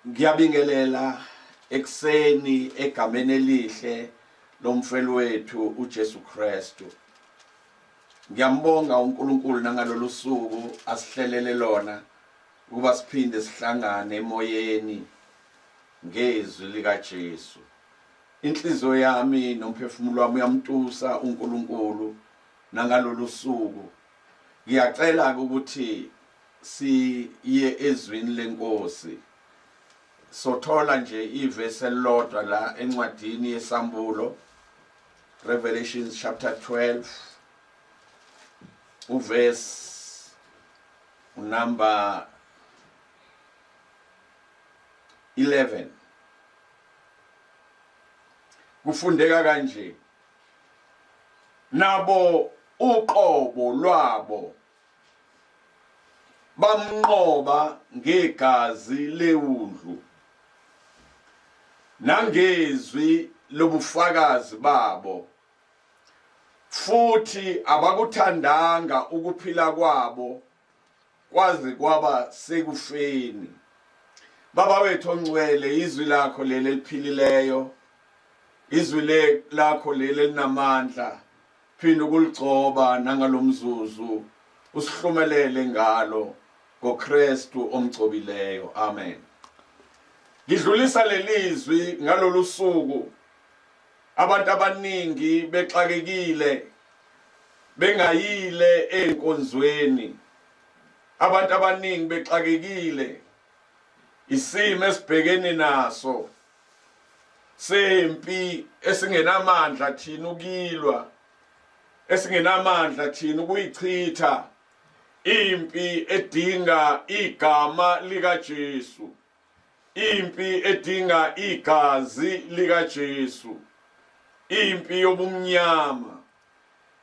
Ngiyabingelela ekuseni egameni elihle lomfeli wethu uJesu Kristu. Ngiyambonga uNkulunkulu nangalolu suku asihlelele lona ukuba siphinde sihlangane emoyeni ngezwi likaJesu. Inhliziyo yami nomphefumulo wami uyamtusa uNkulunkulu nangalolu suku. Ngiyacela ukuthi siye ezwini lenkosi sothola nje ivesi elilodwa la encwadini yesambulo Revelations chapter 12 uverse number 11 kufundeka kanje nabo uqobo lwabo Bamnqoba ngegazi lewundlu nangezwi lobufakazi babo, futhi abakuthandanga ukuphila kwabo kwaze kwaba sekufeni. Baba wethu ongcwele, izwi lakho leli eliphilileyo, izwi lakho leli elinamandla, Phinda ukuligcoba nangalomzuzu usihlumelele ngalo ngoKristu omgcobileyo. Amen. Ngidlulisa lelizwi ngalolu suku abantu abaningi bexakekile bengayile enkonzweni abantu abaningi bexakekile isimo esibhekene naso sempi esingenamandla thina ukilwa esingenamandla thina ukuyichitha impi edinga igama likaJesu impi edinga igazi likaJesu impi yobumnyama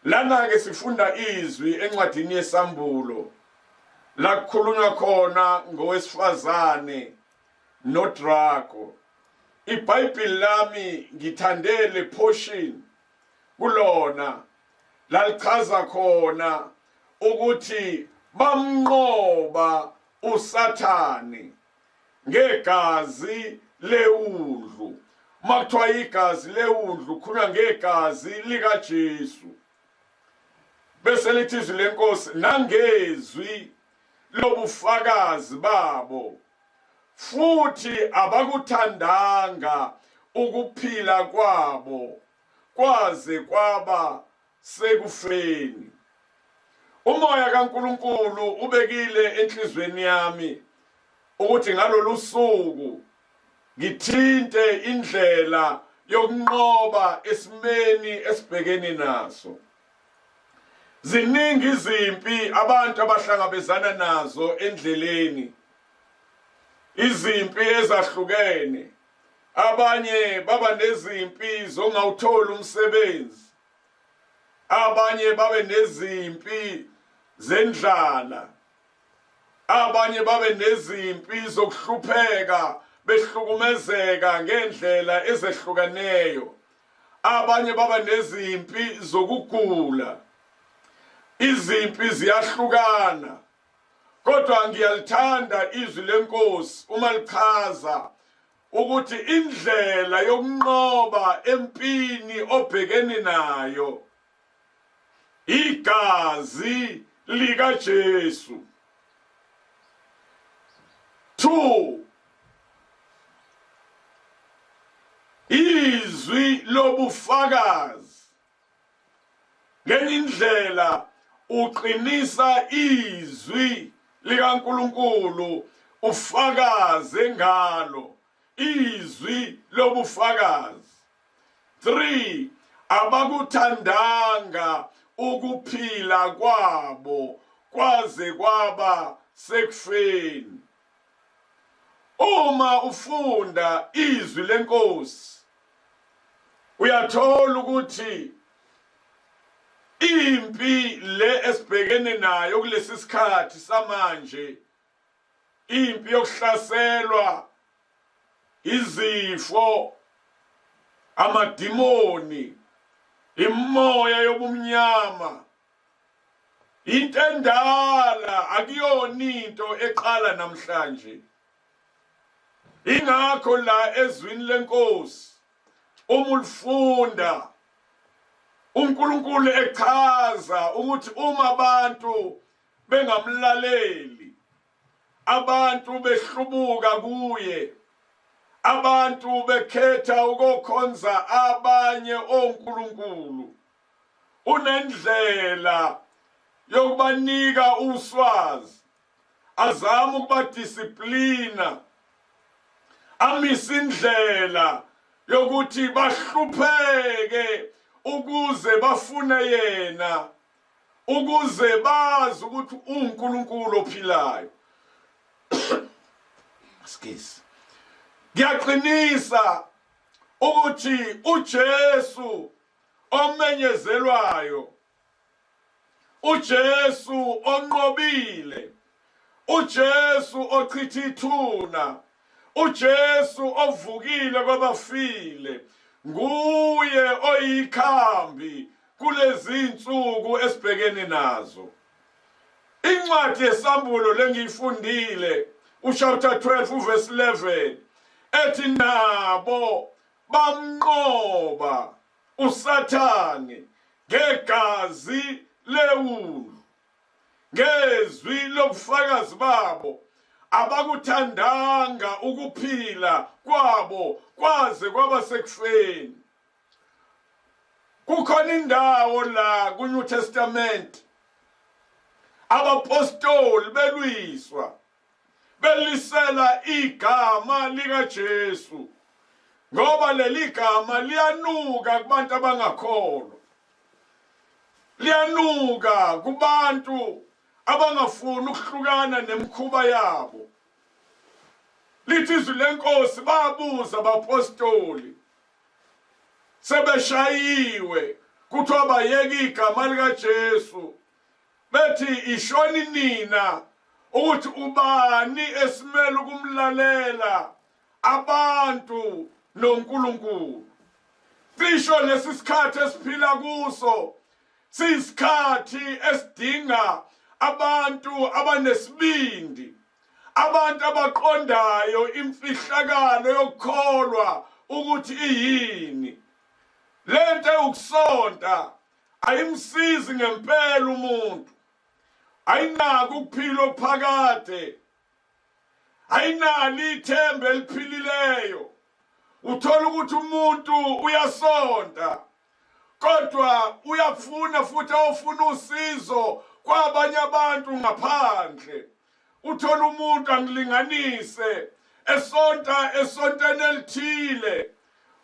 lana ke sifunda izwi encwadini yesambulo la kukhulunywa khona ngowesifazane noDrago. IBhayibheli lami ngithande le portion kulona lalichaza khona ukuthi bamnqoba uSathane ngegazi lewundlu. Uma kuthiwa igazi lewundlu khulunywa ngegazi likaJesu. Bese lithi izwi lenkosi nangezwi lobufakazi babo futhi abakuthandanga ukuphila kwabo kwaze kwaba sekufeni. Umoya kaNkulunkulu ubekile enhlizweni yami ukuthi ngalolu suku ngithinte indlela yokunqoba esimeni esibhekene naso. Ziningi izimpi abantu abahlangabezana nazo endleleni. Izimpi ezahlukene. Abanye baba nezimpi zongawutholi umsebenzi. Abanye babe nezimpi zendlala. Abanye babe nezimpi zokuhlupheka behlukumezeka ngendlela ezehlukaneyo. Abanye baba nezimpi zokugula. Izimpi ziyahlukana. Kodwa ngiyalithanda izwi lenkosi uma lichaza ukuthi indlela yokunqoba empini obhekene nayo igazi likaJesu. 2 izwi lobufakazi ngenye indlela uqinisa izwi likaNkuluNkulu ufakaze ngalo izwi lobufakazi 3 abakuthandanga ukuphila kwabo kwaze kwaba sekufeni Uma ufunda izwi lenkosi uyathola ukuthi impi le esibhekene nayo kulesi sikhathi samanje impi yokuhlaselwa izifo amadimoni imoya yobumnyama Into endala akuyona into eqala namhlanje. Ingakho la ezwini lenkosi uma ulifunda uNkulunkulu echaza ukuthi uma abantu bengamlaleli, abantu behlubuka kuye, abantu bekhetha ukokhonza abanye onkulunkulu, unendlela yokubanika uswazi, azama ukubadisiplina, amise indlela yokuthi bahlupheke ukuze bafune yena, ukuze bazi ukuthi uNkulunkulu ophilayo. Excuse. Ngiyaqinisa ukuthi uJesu omenyezelwayo, uJesu onqobile, uJesu ochitha ithuna, uJesu ovukile kwabafile, nguye oyikhambi kulezi insuku esibhekene nazo. Incwadi yesambulo lengiyifundile uchapter 12 uverse 11 ethi nabo bamnqoba uSathane ngegazi lewundlu, ngezwi lobufakazi babo, abakuthandanga ukuphila kwabo kwaze kwaba sekufeni. Kukhona indawo la ku-New Testament abapostoli belwiswa belisela igama likaJesu, ngoba leli gama liyanuka kubantu abangakholwa, liyanuka kubantu abangafuni ukuhlukana nemikhuba yabo. Lithi izwi lenkosi, babuza abapostoli sebeshayiwe, kuthiwa bayeke igama likaJesu, bethi ishoni nina ukuthi ubani esimele ukumlalela, abantu noNkulunkulu. Cisho lesi sikhathi esiphila kuso siyisikhathi esidinga abantu abanesibindi, abantu abaqondayo imfihlakalo yokukholwa ukuthi iyini. Lento ewukusonta ayimsizi ngempela umuntu, ayinako ukuphila okuphakade, ayinalo ithemba eliphilileyo. Uthola ukuthi umuntu uyasonta kodwa uyafuna futhi awufuna usizo kwabanye abantu ngaphandle. Uthola umuntu angilinganise esonta esontweni elithile,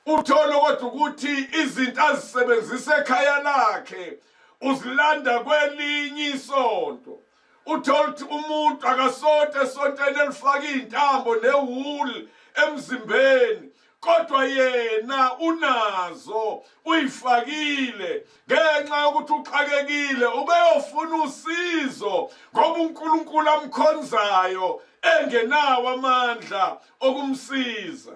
uthole kodwa ukuthi izinto azisebenzisa ekhaya lakhe uzilanda kwelinye isonto. Uthola ukuthi umuntu akasonto esontweni elifaka iy'ntambo newuli emzimbeni, kodwa yena unazo uyifakile ngenxa yokuthi uxakekile, ubeyofuna usizo ngoba uNkulunkulu amkhonzayo engenawo amandla okumsiza.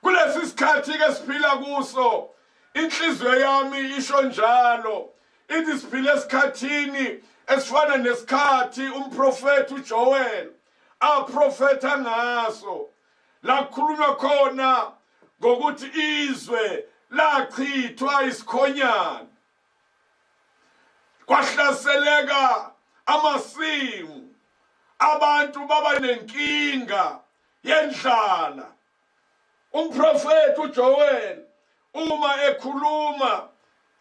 Kulesi sikhathi ke siphila kuso, inhliziyo yami isho njalo, ithi siphila esikhathini esifana nesikhathi umprofethi uJoel aprofetha ngaso, la kukhulunywa khona ngokuthi izwe lachithwa isikhonyana, kwahlaseleka amasimu, abantu baba nenkinga yendlala. Umprofethi uJoel uma ekhuluma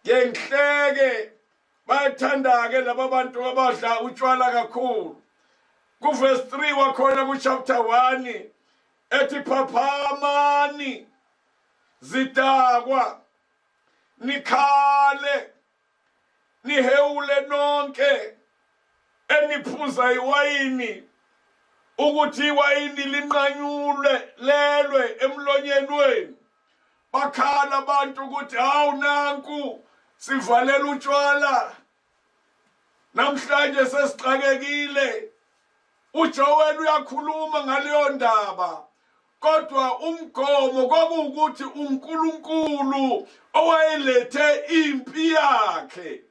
ngenhleke, bayathanda-ke laba bantu abadla utshwala kakhulu. Kuverse 3 wakhona kuchapter 1 ethi phaphamani zidakwa, nikhale nihewule nonke eniphuza iwayini, ukuthi iwayini linqanyulwe lelwe emlonyeni wenu. Bakhala abantu ukuthi hawu, nanku sivalela utshwala namhlanje, sesixakekile. uJoel uyakhuluma ngaleyo ndaba, kodwa umgomo kwakuwukuthi uNkulunkulu owayelethe impi yakhe,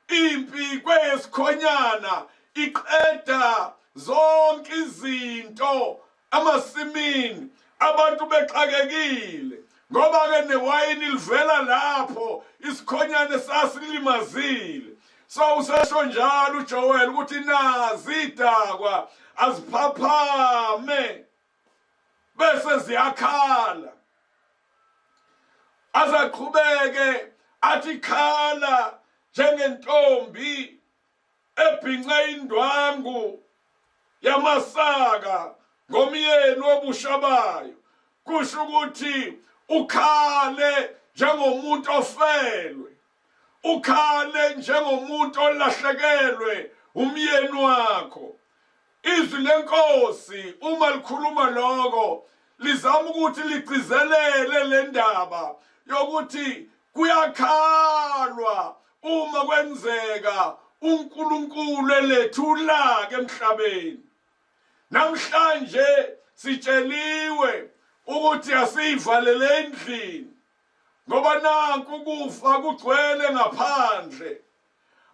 impi kweyesikhonyana, iqeda zonke izinto. Amasimini abantu bexakekile ngoba ke newayini livela lapho isikhonyane sasilimazile. So usesho njalo uJoel ukuthi nazi idakwa aziphaphame bese ziyakhala, azaqhubeke athi khala njengentombi ebhince indwangu yamasaka ngomyeni wobusha bayo. Kusho ukuthi ukhale njengomuntu ofelwe, ukhale njengomuntu olahlekelwe umyeni wakho. Izwi lenkosi uma likhuluma lokho lizama ukuthi ligcizelele le ndaba yokuthi kuyakhalwa uma kwenzeka uNkulunkulu elethu ulaka emhlabeni. Namhlanje sitsheliwe ukuthi asiyivalele endlini ngoba nanku ukufa kugcwele ngaphandle.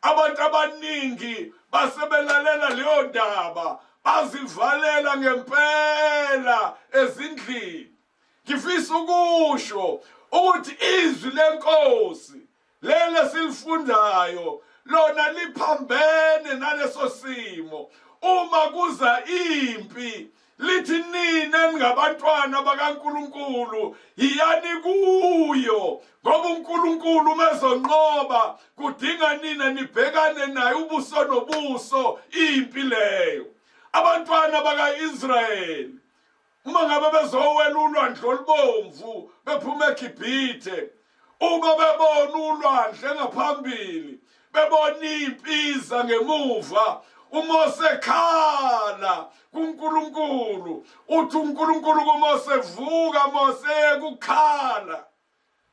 Abantu abaningi basebelalela leyo ndaba bazivalela ngempela ezindlini. Ngifisa ukusho ukuthi izwi lenkosi lele silifundayo lona liphambene naleso simo. Uma kuza impi lithi nina ningabantwana bakaNkuluNkulu yiyani kuyo, ngoba uNkulunkulu umezonqoba kudinga nina nibhekane naye ubuso nobuso impi leyo. Abantwana bakaIsrayeli uma ngabe bezowela ulwandle olubomvu bephuma eGibhithe, uma bebona ulwandle ngaphambili bebona impiza ngemuva, uMose ekhala kuNkulunkulu, uthi uNkulunkulu kuMose, vuka Mose, yekukhala,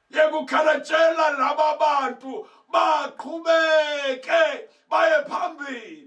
yekukhala, tshela laba bantu baqhubeke baye phambili.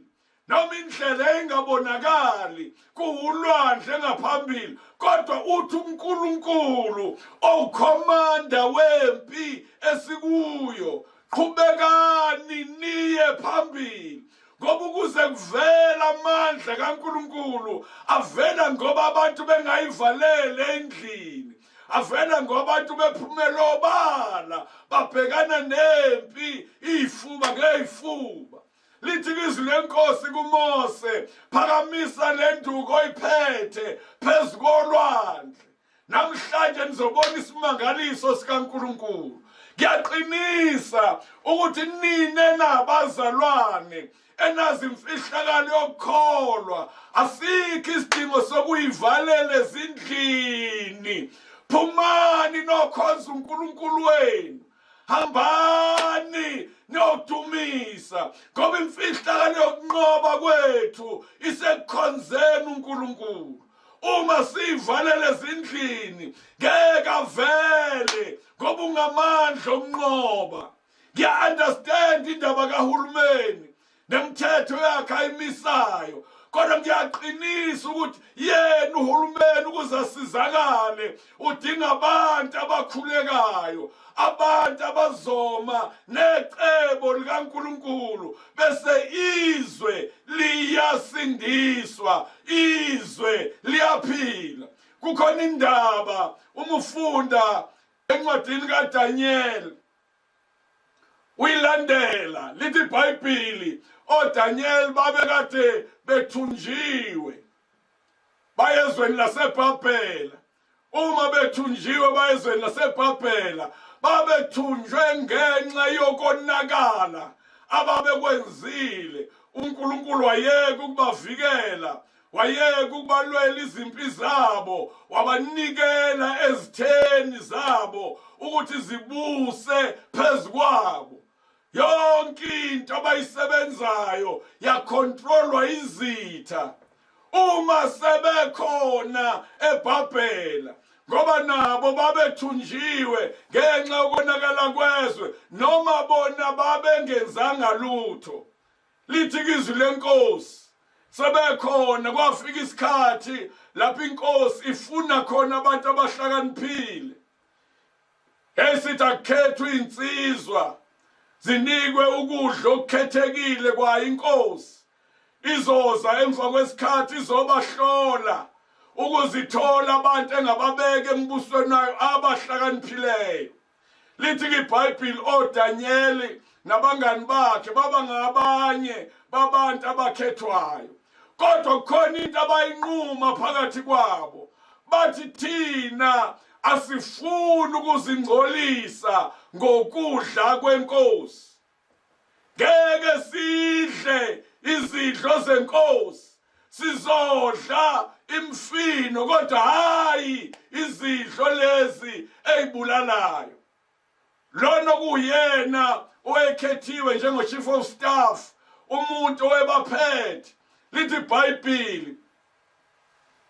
Noma indlela engabonakali kuwulwandle ngaphambili, kodwa uthi uNkulunkulu owukhomanda wempi esikuyo, qhubekani niye phambili, ngoba ukuze kuvela amandla kaNkulunkulu avela ngoba abantu bengayivalele endlini, avela ngoba abantu bephumela obala babhekana nempi ifuba ngeyifuba. Lithi izwi lenkosi kuMose, phakamisa le nduku oyiphethe phezu kolwandle. Namhlanje nizobona isimangaliso sikaNkulunkulu. Ngiyaqinisa ukuthi nina nabazalwane enazi imfihlakalo yokukholwa, asikho isidingo sokuyivalela ezindlini. Phumani nokhonza uNkulunkulu wenu, hambani niyodumisa, ngoba imfihlakalo yokunqoba kwethu isekukhonzeni uNkulunkulu. Uma sivalele ezindlini ngeke avele, ngoba ungamandla okunqoba. Ngiya-understand indaba kahulumeni nemithetho yakhe ayimisayo, kodwa ngiyaqinisa ukuthi yena uhulumeni ukuze asizakale udinga abantu abakhulekayo, abantu abazoma necebo likaNkulunkulu, bese izwe liyasindiswa, izwe liyaphila. Kukhona indaba uma ufunda encwadini kaDaniel uyilandela, lithi iBhayibheli oDaniel babekade bethunjiwe bayezweni laseBhabhela. Uma bethunjiwe bayezweni laseBhabhela, babethunjwe ngenxa yokonakala ababekwenzile. uNkulunkulu wayeka ukubavikela, wayeka ukubalwela izimpi zabo, wabanikela ezitheni zabo ukuthi zibuse phezu kwabo. Yonke into abayisebenzayo yakhontrolwa izitha. Uma sebekhona eBhabhela, ngoba nabo babethunjiwe ngenxa yokonakala kwezwe, noma bona babengenzanga lutho. Lithi izwi lenkosi sebekhona, kwafika isikhathi lapho inkosi ifuna khona abantu abahlakaniphile. Esithi akukhethwe insizwa zinikwe ukudla okukhethekile kwayo inkosi. Izoza emva kwesikhathi izobahlola ukuzithola abantu engababeka embusweni wayo abahlakaniphileyo. Lithi iBhayibheli oDanyeli nabangani bakhe baba ngabanye babantu abakhethwayo, kodwa kukhona into abayinquma phakathi kwabo, bathi thina asifuni ukuzingcolisa ngokudla kwenkosi, ngeke sidle izidlo zenkosi, sizodla imfino kodwa hayi izidlo lezi ezibulalayo. Lona kuyena owekhethiwe njengo chief of staff, umuntu owebaphethe. Lithi iBhayibheli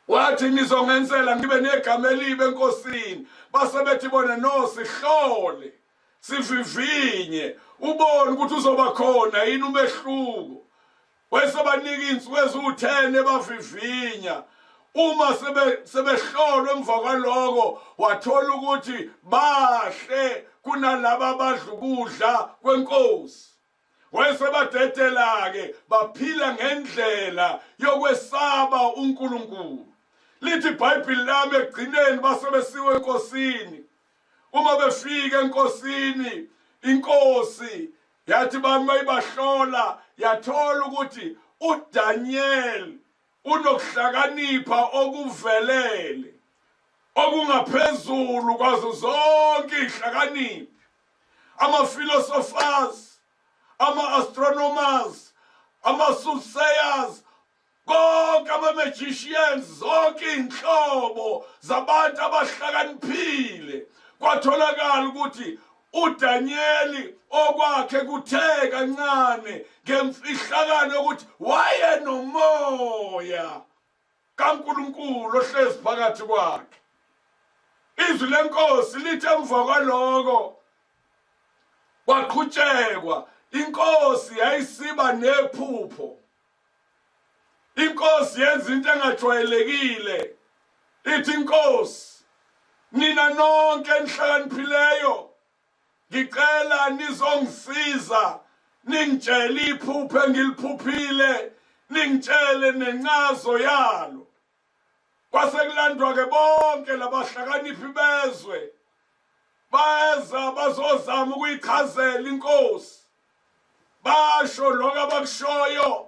wathi nizongenzela ngibe negama elibi enkosini, base bethi bona no, sihlole sivivinye ubone ukuthi uzoba khona yini umehluko. Wayesebanika iy'nsuku eziwu-10 ebavivinya. Uma sebehlolwe emva kwaloko, wathola ukuthi bahle kunalaba abadla ukudla kwenkosi. Wayesebadedela-ke baphila ngendlela yokwesaba uNkulunkulu. Lithi iBhayibheli lami ekugcineni basebesiwe enkosini. Uma befika enkosini, inkosi yathi bayibahlola, yathola ukuthi uDaniel unokuhlakanipha okuvelele okungaphezulu kwazo zonke izihlakaniphi, ama-philosophers, ama-astronomers, ama-soothsayers, konke ama-magicians, zonke iy'nhlobo zabantu abahlakaniphile. Kwatholakala ukuthi uDanyeli okwakhe kuthe kancane ngemfihlakalo yokuthi wayenomoya kaNkulunkulu ohlezi phakathi kwakhe. Izwi lenkosi lithi emva kwaloko kwaqhutshekwa, inkosi yayisiba nephupho. Inkosi yenza into engajwayelekile, ithi inkosi, nina nonke enihlakaniphileyo ngicela nizongisiza, ningitshele iphupho engiliphuphile, ningitshele nencazo yalo. Kwase kulandwa-ke bonke labahlakaniphi bezwe, baza bazozama ukuyichazela inkosi. Basho lokho abakushoyo,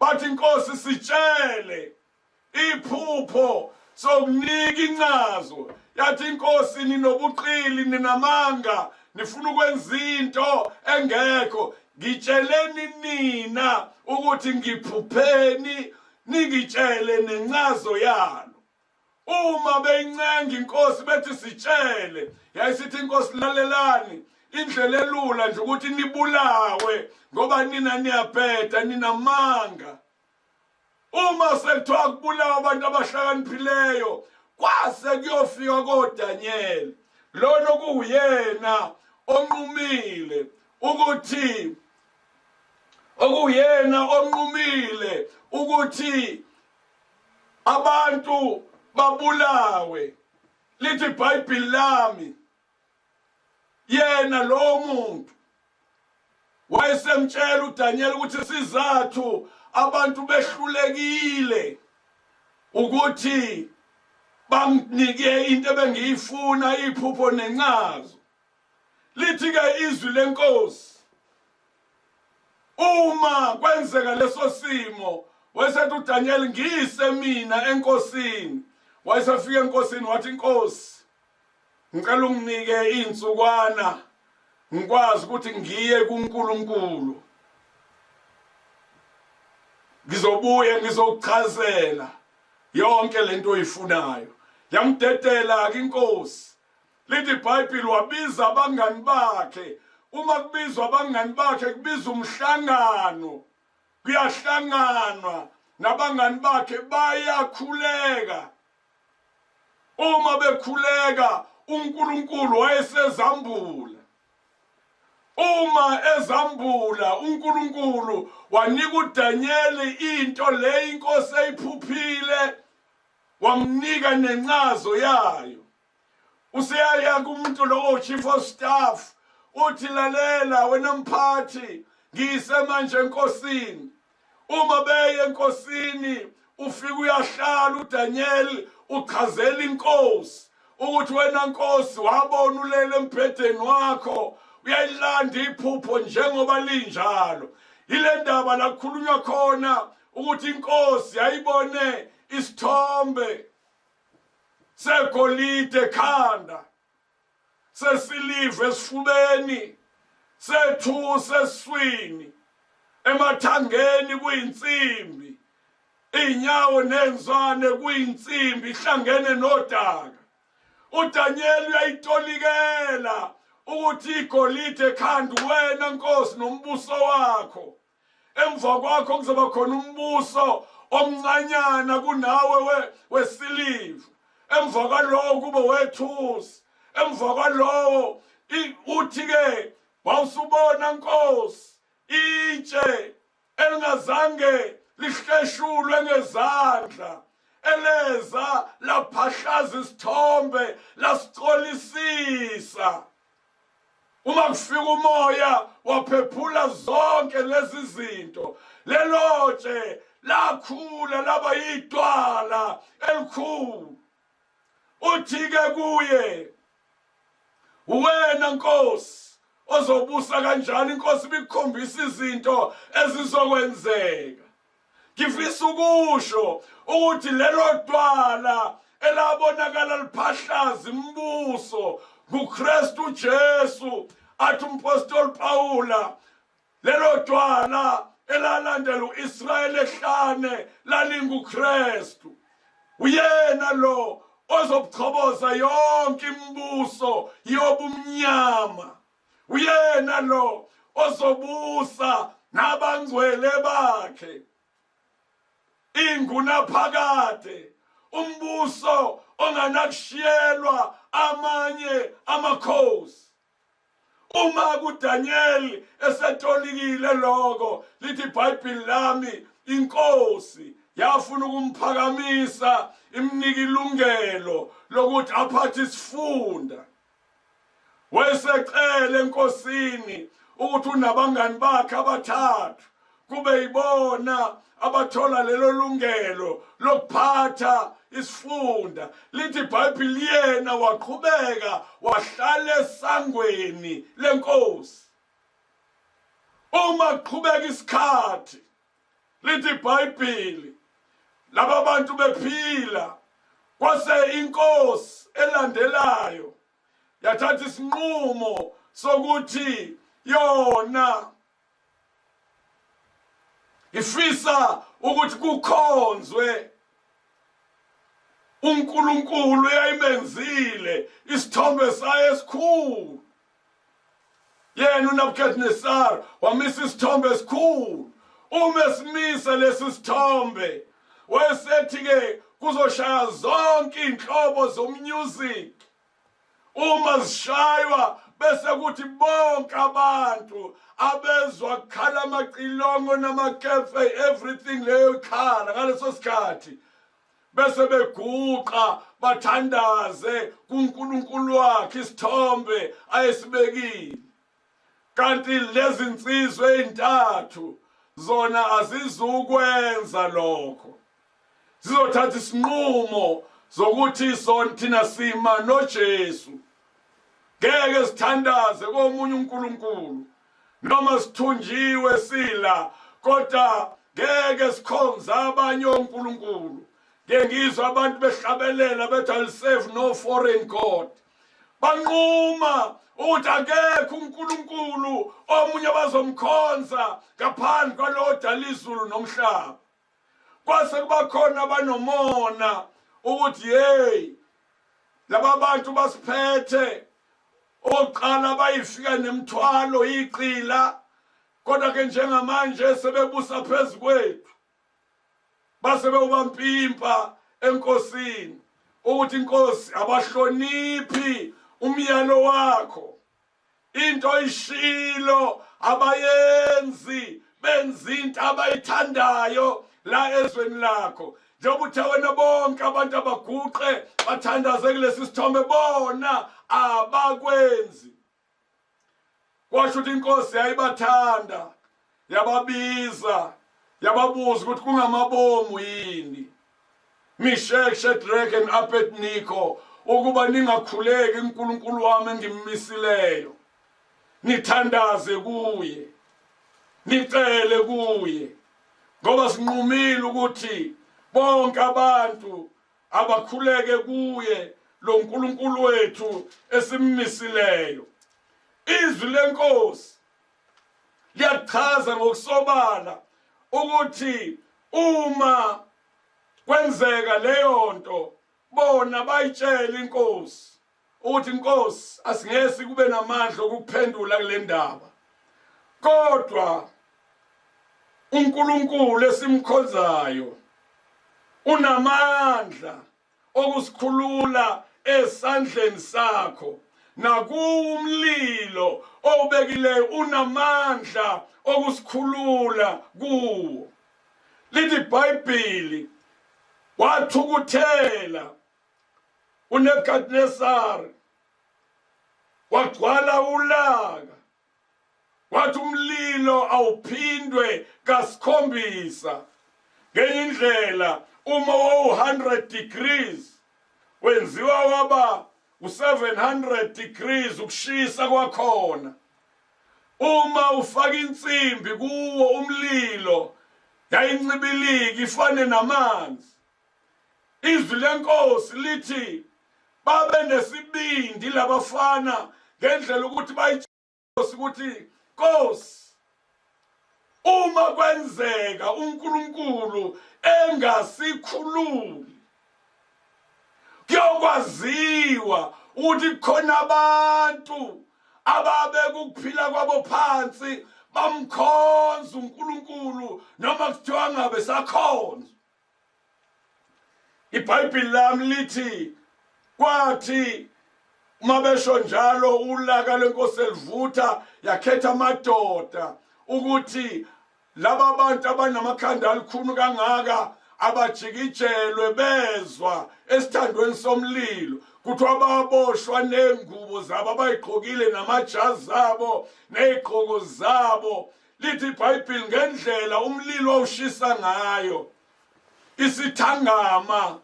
bathi inkosi sitshele iphupho sokunika incazo. Yathi inkosi ninobuqili, ninamanga, nifuna ukwenza into engekho, ngitsheleni nina ukuthi ngiphupheni, ningitshele nencazo yalo. Uma beyincenga inkosi bethi sitshele, yayisithi inkosi lalelani, indlela elula nje ukuthi nibulawe ngoba nina niyabheda, ninamanga. Uma sekuthiwa kubulawa abantu abahlakaniphileyo, kwase kuyofika koDaniel, lona okuwuyena onqumile ukuthi okuyena onqumile ukuthi abantu babulawe. Lithi iBhayibheli lami, yena lo muntu wayesemtshela uDaniel ukuthi sizathu abantu behlulekile ukuthi banginike into ebengiyifuna, iphupho nencazo. Lithi ke izwi lenkosi, uma kwenzeka leso simo, wayesethi uDaniel ngiyise mina enkosini. Wayesefika enkosini wathi, inkosi ngicela unginike insukwana ngikwazi ukuthi ngiye kuNkulunkulu, ngizobuye ngizokuchazela yonke lento oyifunayo. Yamdedela ke inkosi. Lithi iBhayibheli wabiza abangani bakhe. Uma kubizwa abangani bakhe kubizwa umhlangano, kuyahlanganwa nabangani bakhe, bayakhuleka. Uma bekhuleka uNkulunkulu wayesezambula. Uma ezambula uNkulunkulu wanika uDaniel into le inkosi eyiphuphile, wamnika nencazo yayo. Useyaya kumuntu lowo chief of staff, uthi lalela wena mphathi, ngiyise manje enkosini. Uma beye enkosini Ufika uyahlala uDaniel, uchazela inkosi ukuthi wena nkosi wabona ulele embhedeni wakho, uyayilanda iphupho njengoba linjalo. Ile ndaba la kukhulunywa khona ukuthi inkosi yayibone isithombe segolide ekhanda, sesiliva esifubeni, sethusi esiswini, emathangeni kuyinsimbi, iy'nyawo nenzwane kuyinsimbi ihlangene nodaka. UDaniel uyayitolikela ukuthi igolide ekhanda wena nkosi nombuso wakho, emva kwakho kuzoba khona umbuso omncanyana kunawe wesiliva, emva kwalowo kube wethusi, emva kwalowo uthi-ke wawusubona nkosi itshe elingazange lihleshulwe ngezandla, eleza laphahlaza isithombe lasicolisisa. Uma kufika umoya waphephula zonke lezi zinto, lelotshe lakhula laba yidwala elikhulu. Uthi-ke kuye, wena nkosi ozobusa kanjani? Inkosi ibikukhombisa izinto ezizokwenzeka. Ngifisa ukusho ukuthi lelo dwala elabonakala liphahlaza imibuso nguKristu Jesu. Athi umpostoli Paula, lelo dwala elalandela uIsrayeli ehlane lalinguKristu. Uyena lo ozobuchoboza yonke imibuso yobumnyama. Uyena lo ozobusa nabangcwele bakhe ingunaphakade, umbuso onganakushiyelwa amanye amakhosi. Uma kuDaniel esetolikile lokho, lithi iBhayibheli lami, inkosi yafuna ukumphakamisa, imnika ilungelo lokuthi aphathe isifunda. Wayesecela enkosini ukuthi unabangani bakhe abathathu kube yibona abathola lelo lungelo lokuphatha isifunda. Lithi iBhayibheli yena waqhubeka wahlala esangweni lenkosi. Uma kuqhubeka isikhathi, lithi iBhayibheli, laba bantu bephila, kwase inkosi elandelayo yathatha isinqumo sokuthi yona ifisa ukuthi kukhonzwe uNkulunkulu eyayimenzile isithombe saye esikhulu. Yena uNebukadnezar wamisa isithombe esikhulu. Uma esimisa lesi sithombe, wayesethi-ke kuzoshaya zonke iy'nhlobo zomusic. Uma zishaywa bese kuthi bonke abantu abezwa kukhala amacilongo namakefe, everything leyo ikhala ngaleso sikhathi, bese beguqa bathandaze kuNkulunkulu wakhe isithombe ayesibekile. Kanti lezi nsizwe ezintathu zona azizukwenza lokho, zizothatha isinqumo zokuthi sona thina sima noJesu, ngeke sithandaze komunye uNkulunkulu noma sithunjiwe sila, kodwa ngeke sikhonze abanye onkulunkulu. Ngeke ngizwe abantu behlabelela bethi, "I'll serve no foreign god." Banquma ukuthi akekho uNkulunkulu omunye abazomkhonza ngaphandle kwalowo dala izulu nomhlaba. Kwase kuba khona abanomona ukuthi hey, laba bantu basiphethe oqala bayifika nemthwalo iqila, kodwa ke njengamanje sebebusa phezu kwethu. Base bewubampimpa enkosini ukuthi inkosi abahloniphi umyalo wakho, into ishilo abayenzi, benza into abayithandayo la ezweni lakho. Njengoba uthe wena bonke abantu abaguqe bathandaze kulesi sithombe, bona abakwenzi. Kwasho ukuthi inkosi yayibathanda, yababiza. Yababuza ukuthi kungamabomu yini, Meshach, Shadrach and Abednego, ukuba ningakhuleki uNkulunkulu wami engimisileyo, nithandaze kuye, nicele kuye, ngoba sinqumile ukuthi bonke abantu abakhuleke kuye lo nkulunkulu wethu esimmisileyo. Izwi lenkosi liyachaza ngokusobala ukuthi uma kwenzeka leyo nto, bona bayitshela inkosi ukuthi, "Inkosi, asingesi kube namandla okuphendula kule ndaba, kodwa uNkulunkulu esimkhonzayo unamandla okusikhulula esandleni sakho, nakuwo umlilo owubekileyo unamandla okusikhulula kuwo." Lithi iBhayibheli wathukuthela uNebukadnezar, wagcwala ulaka, wathi umlilo awuphindwe kasikhombisa. Ngenye indlela, uma wawu-100 degrees wenziwa waba u-700 degrees ukushisa kwakhona. Uma ufaka insimbi kuwo umlilo, yayincibilika ifane namanzi. Izwi lenkosi lithi babe nesibindi labafana ngendlela ukuthi bayitshela ukuthi, "Nkosi, uma kwenzeka uNkulunkulu engasikhululi, kuyokwaziwa ukuthi khona abantu ababeka ukuphila kwabo phansi bamkhonza uNkulunkulu noma kuthiwa ngabe sakhonza." IBhayibheli lami lithi kwathi uma besho njalo, ulaka lenkosi elivutha, yakhetha amadoda ukuthi laba bantu abanamakhanda alikhulu kangaka abajikijelwe bezwa esithandweni somlilo. Kuthiwa baboshwa nengubo zabo abayigqokile, namajazi abo, nezigqoko zabo. Lithi iBhayibheli ngendlela umlilo awushisa ngayo, isithangama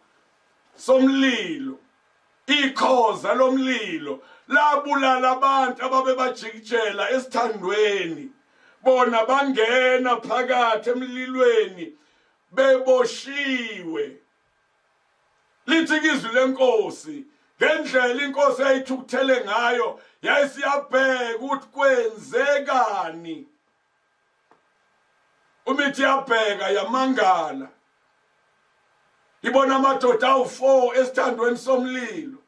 somlilo, ikhoza lomlilo labulala abantu ababebajikijela esithandweni. Bona bangena phakathi emlilweni beboshiwe. Lithi izwi lenkosi ngendlela inkosi yayithukuthele ngayo, yayisiyabheka ukuthi kwenzekani. Umithi yabheka, yamangala, ibona amadoda awu4 esithandweni somlilo.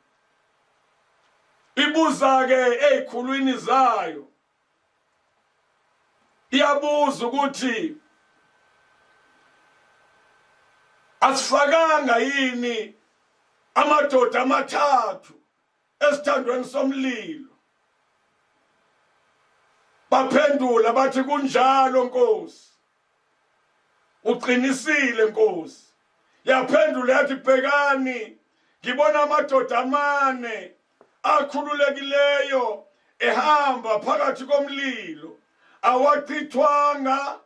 Ibuza ke ezikhulwini zayo, iyabuza ukuthi asifakanga yini amadoda amathathu esithandweni somlilo? Baphendula bathi, "Kunjalo, Nkosi, uqinisile, Nkosi." Yaphendula yathi, "Bhekani, ngibona amadoda amane akhululekileyo ehamba phakathi komlilo, awachithwanga,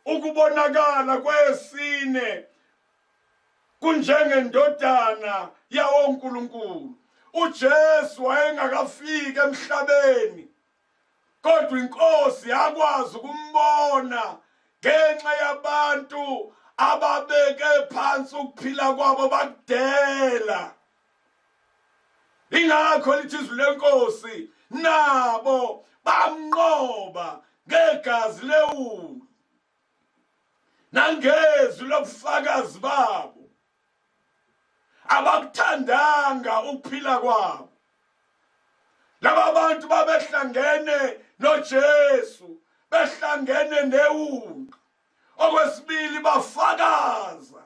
ukubonakala kwesine kunjengendodana yawo uNkulunkulu." UJesu wayengakafiki emhlabeni, kodwa inkosi yakwazi ukumbona ngenxa yabantu ababeke phansi ukuphila kwabo bakudela. Ingakho lithi izwi lenkosi nabo bamnqoba ngegazi lewulu nangezwi lobufakazi babo. Abakuthandanga ukuphila kwabo. Laba bantu babehlangene noJesu, behlangene newundlu. Okwesibili, bafakaza,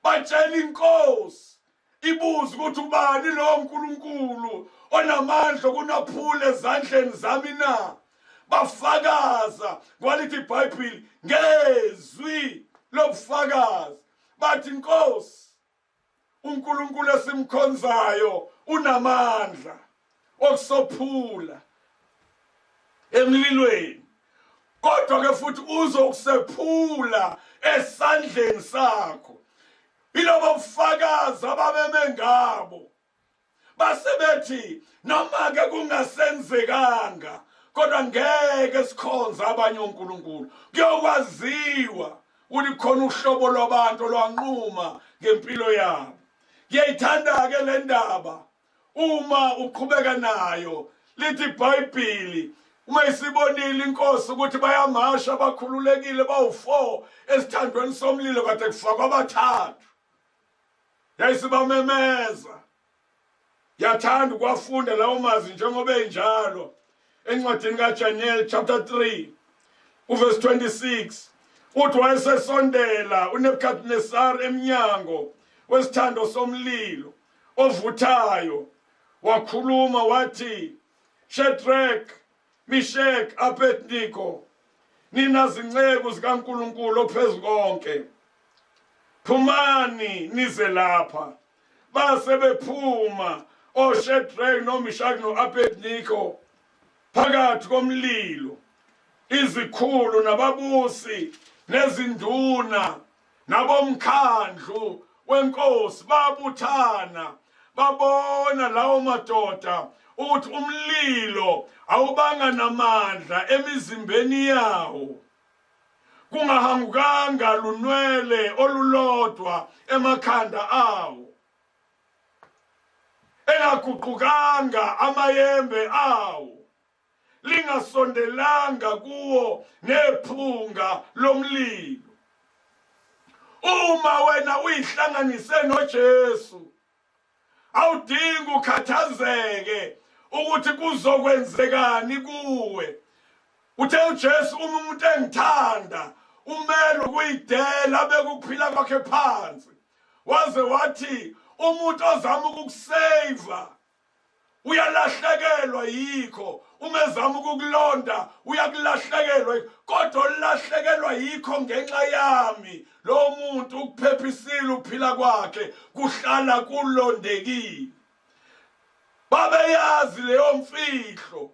batshela inkosi. Ibuza ukuthi ubani lo nkulunkulu onamandla okunaphula ezandleni zami na? Bafakaza, kwalithi iBhayibheli, ngezwi lobufakazi, bathi, "Inkosi, uNkulunkulu esimkhonzayo unamandla okusophula emlilweni." Kodwa ke futhi uzokusephula esandleni sakho. Ilobo bufakazi ababeme ngabo. Base bethi noma ke kungasenzekanga kodwa ngeke sikhonze abanye onkulunkulu. Kuyokwaziwa ukuthi khona uhlobo lwabantu olwanquma ngempilo yabo. Ngiyayithanda ke le ndaba uma uqhubeka nayo lithi iBhayibheli uma isibonile inkosi ukuthi bayamasha bakhululekile bawu-4 esithandweni somlilo kade kufakwa abathathu yayisibamemeza ngiyathanda ukuwafunda lawo mazwi njengoba enjalo encwadini kaJaniel chapter 3 uverse 26 uthi wayesesondela uNebukadnesar emnyango wesithando somlilo ovuthayo wakhuluma wathi Shadrach Meshach Abednego nina zinceku zikaNkuluNkulu ophezukonke phumani nize lapha base bephuma oShadrach noMeshach noAbednego phakathi komlilo izikhulu nababusi nezinduna nabomkhandlu wenkosi babuthana babona lawo madoda ukuthi umlilo awubanga namandla emizimbeni yawo kungahangukanga lunwele olulodwa emakhanda awo engaguqukanga amayembe awo lingasondelanga kuwo nephunga lomlilo. Uma wena uyihlanganise noJesu awudingi ukhathazeke ukuthi kuzokwenzekani kuwe. Uthe uJesu uma umuntu engithanda umele ukuyidela bekuphila kwakhe phansi. Waze wathi umuntu ozama ukukusave uyalahlekelwa yikho uma ezama ukukulonda uyakulahlekelwa kodwa olahlekelwa yikho ngenxa yami lo muntu ukuphephisile ukuphila kwakhe kuhlala kulondekile. Babeyazi leyo mfihlo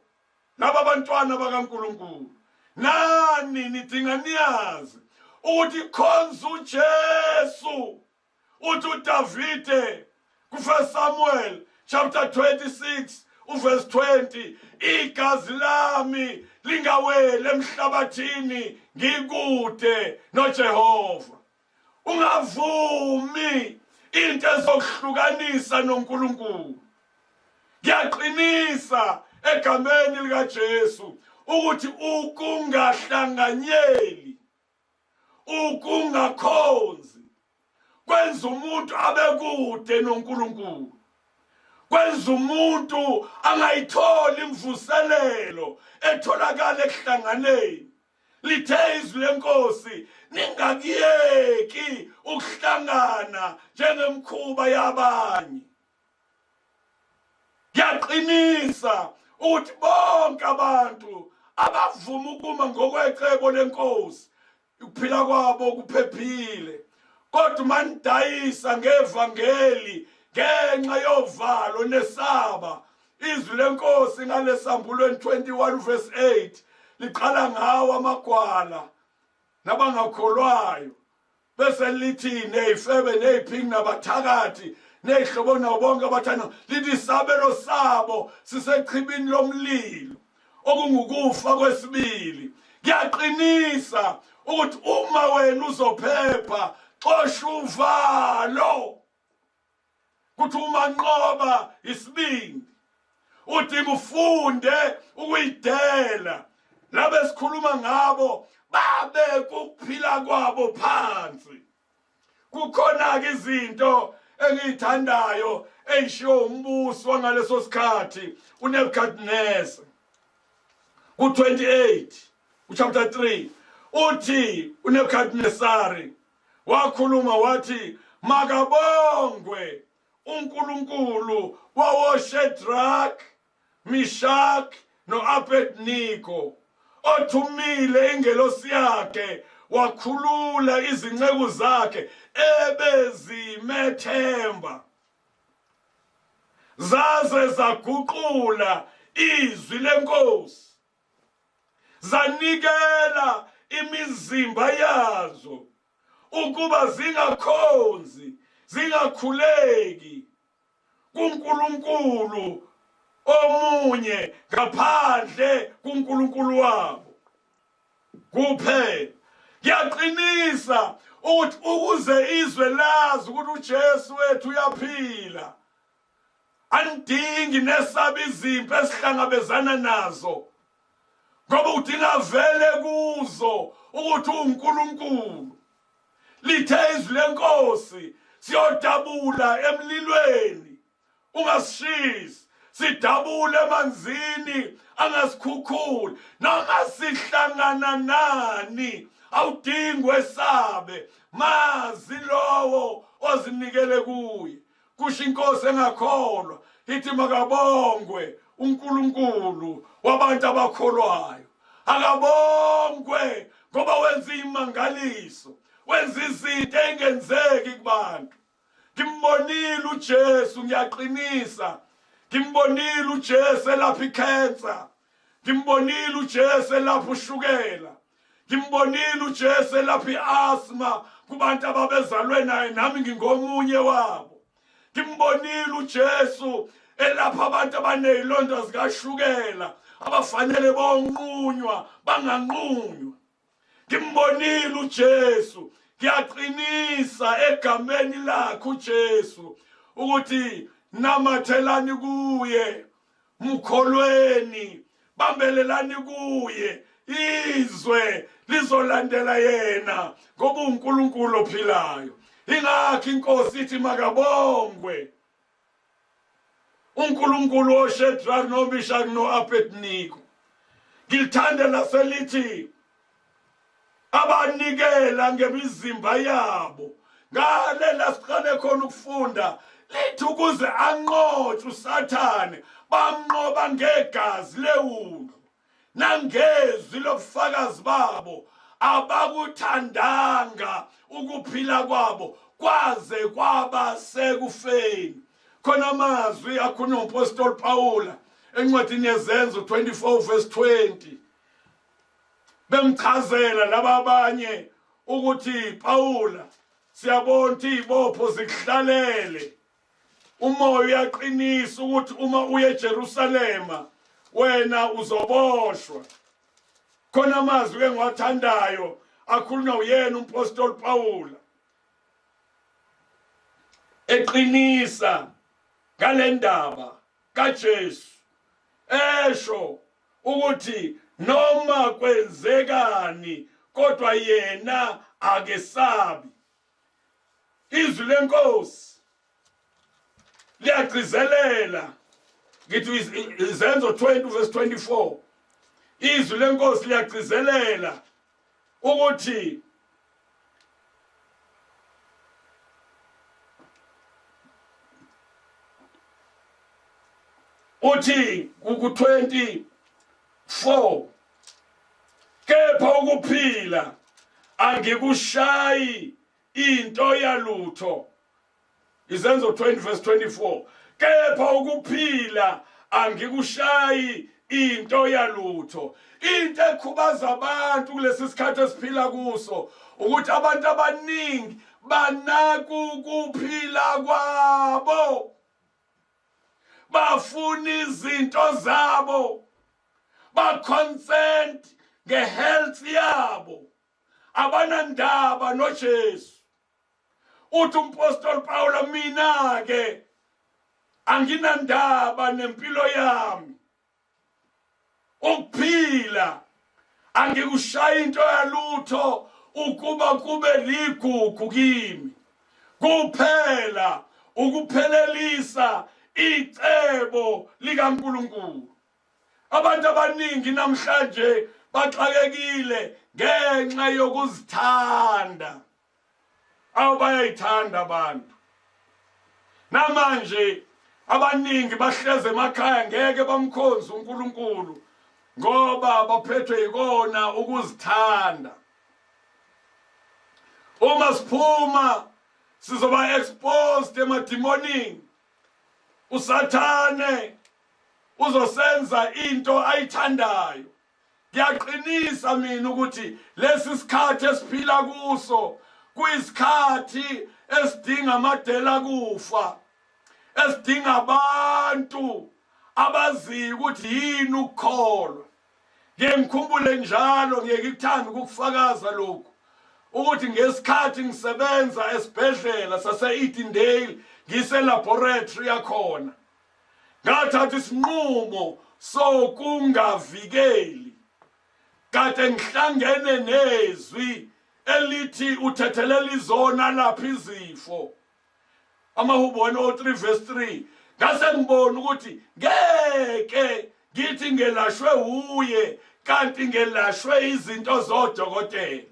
laba bantwana bakaNkuluNkulu. Nani nidinga niyazi ukuthi khonza uJesu. Uthi uDavide ku-1 Samuel chapter 26 uverse 20 igazi lami lingaweli emhlabathini ngikude noJehova. Ungavumi into ezokuhlukanisa noNkulunkulu. Ngiyaqinisa egameni likaJesu ukuthi ukungahlanganyeli ukungakhonzi kwenza umuntu abekude noNkulunkulu, kwenza umuntu angayitholi imvuselelo etholakala ekuhlanganeni. Lithe izwi lenkosi ningakuyeki ukuhlangana njengemkhuba yabanye. Ngiyaqinisa ukuthi bonke abantu abavuma ukuma ngokwecebo lenkosi ukuphila kwabo kuphephile, kodwa uma nidayisa ngevangeli ngenxa yovalo nesaba izwi lenkosi ngalesambulweni 21 verse 8 liqala ngawo amagwala nabangakholwayo bese lithi nezifebe neziphingi nabathakathi nezihlobo nabo bonke abathanda lithi isabelo sabo sisechibini lomlilo okungukufa kwesibili. Ngiyaqinisa ukuthi uma wena uzophepha xosha uvalo kuthi uma nqoba isibindi udinga ufunde ukuyidela. Laba esikhuluma ngabo babe kuphila kwabo phansi. Kukhona ke izinto engiyithandayo eyishiwo umbusi wangaleso sikhathi uNebukadnezar ku-28 uchapter 3 uthi uNebukadnesari wakhuluma wathi makabongwe uNkulunkulu wawoShadrach, Meshach noAbednego othumile ingelosi yakhe wakhulula izinceku zakhe ebezimethemba zaze zaguqula izwi lenkosi. Zanikela imizimba yazo ukuba zingakhonzi, zingakhuleki kuNkulunkulu omunye ngaphandle kuNkulunkulu wabo kuphela. Ngiyaqinisa ukuthi ukuze izwe lazi ukuthi uJesu wethu uyaphila, anidingi nesaba izimpi esihlangabezana nazo, ngoba udinga vele kuzo ukuthi uNkulunkulu. Lithe izwi lenkosi, siyodabula emlilweni ungasishisi, sidabule emanzini angasikhukhuli. Noma sihlangana nani, awudingi wesabe, mazi lowo ozinikele kuye. Kusho inkosi engakholwa, ithi makabongwe uNkulunkulu wabantu abakholwayo. Akabongwe ngoba wenza imangaliso, wenza izinto engenzeki kubantu. Ngimbonile uJesu, ngiyaqinisa, ngimbonile uJesu elapha ikhensa, ngimbonile uJesu elapha ushukela, ngimbonile uJesu elapha iasthma kubantu ababezalwe naye, nami ngingomunye wabo. Ngimbonile uJesu elapha abantu abanezilonda zikashukela abafanele bonqunywa banganqunywa. Ngimbonile uJesu, ngiyaqinisa egameni lakhe uJesu ukuthi namathelani kuye, mkholweni, bambelelani kuye, izwe lizolandela yena ngoba uNkulunkulu ophilayo. Ingakho inkosi ithi makabongwe uNkulunkulu oShadrach noMeshach noAbednego. Ngilithanda laselithi abanikela ngemizimba yabo. Ngale la siqale khona ukufunda, lithi ukuze anqotshwe uSathane, bamnqoba ngegazi lewundlu nangezwi lobufakazi babo, abakuthandanga ukuphila kwabo kwaze kwaba sekufeni. Khona amazwi akhulunywa umpostoli Paula encwadini yeZenzo 24 verse 20, bemchazela laba abanye ukuthi Paula, siyabona ukuthi izibopho zikuhlalele, umoya uyaqinisa ukuthi uma uye eJerusalema wena uzoboshwa. Khona amazwi engiwathandayo akhulunywa uyena umpostoli Paula eqinisa ngalendaba kaJesu, esho ukuthi noma kwenzekani kodwa yena akesabi. Izwi lenkosi liyagcizelela, ngithi Izenzo 20 verse 24, izwi lenkosi liyagcizelela ukuthi uthi ku 24, kepha ukuphila angikushayi into yalutho. Izenzo 20 verse 24, kepha ukuphila angikushayi into yalutho. Into ekhubaza abantu kulesi sikhathi esiphila kuso ukuthi abantu abaningi banaka ukuphila kwabo, bafuna izinto zabo, ba-concerned nge-health yabo, abanandaba noJesu. Uthi umpostoli Paulo, mina ke anginandaba nempilo yami, ukuphila angikushaya into yalutho ukuba kube ligugu kimi, kuphela ukuphelelisa icebo likaNkulunkulu. Abantu abaningi namhlanje baxakekile ngenxa yokuzithanda. Awu, bayayithanda abantu namanje. Abaningi bahleze emakhaya, ngeke bamkhonze uNkulunkulu ngoba baphethwe yikona ukuzithanda. Uma siphuma sizoba exposed emadimonini. uSathane uzosenza into ayithandayo. Ngiyaqinisa mina ukuthi lesi sikhathi esiphila kuso kuyisikhathi esidinga amadela kufa, esidinga abantu abaziyo ukuthi yini ukukholwa. Ngiye ngikhumbule njalo, ngiye ngikuthanda ukukufakaza lokhu, ukuthi ngesikhathi ngisebenza esibhedlela sase-Edendale, ngise-laboratory yakhona, ngathatha isinqumo sokungavikeli. Kade ngihlangene nezwi elithi uthethelela izona lapha izifo, Amahubo 103 verse 3. Ngase ngibona ukuthi ngeke ngithi ngelashwe uye kanti ngelashwe izinto zodokotela.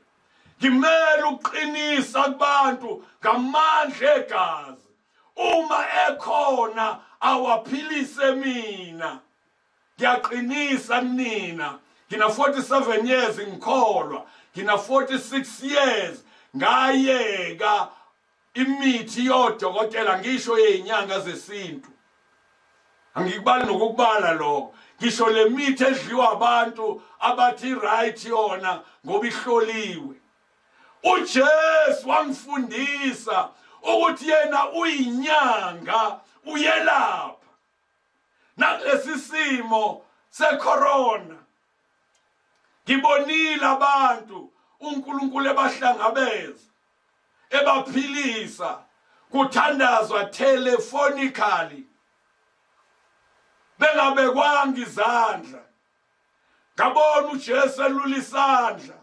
Ngimele ukuqinisa kubantu ngamandla egazi, uma ekhona awaphilise mina. Ngiyaqinisa kunina, ngina 47 years ngikholwa, ngina 46 years ngayeka imithi yodokotela, ngisho yezinyanga zesintu, angikubali nokukubala lokho, ngisho le mithi edliwa abantu abathi right yona ngoba ihloliwe. uJesu wangifundisa ukuthi yena uyinyanga, uyelapha. Nakulesi simo secorona ngibonile abantu uNkulunkulu ebahlangabeza, ebaphilisa, kuthandazwa telephonically bengabekwanga izandla. Ngabona uJesu elula isandla.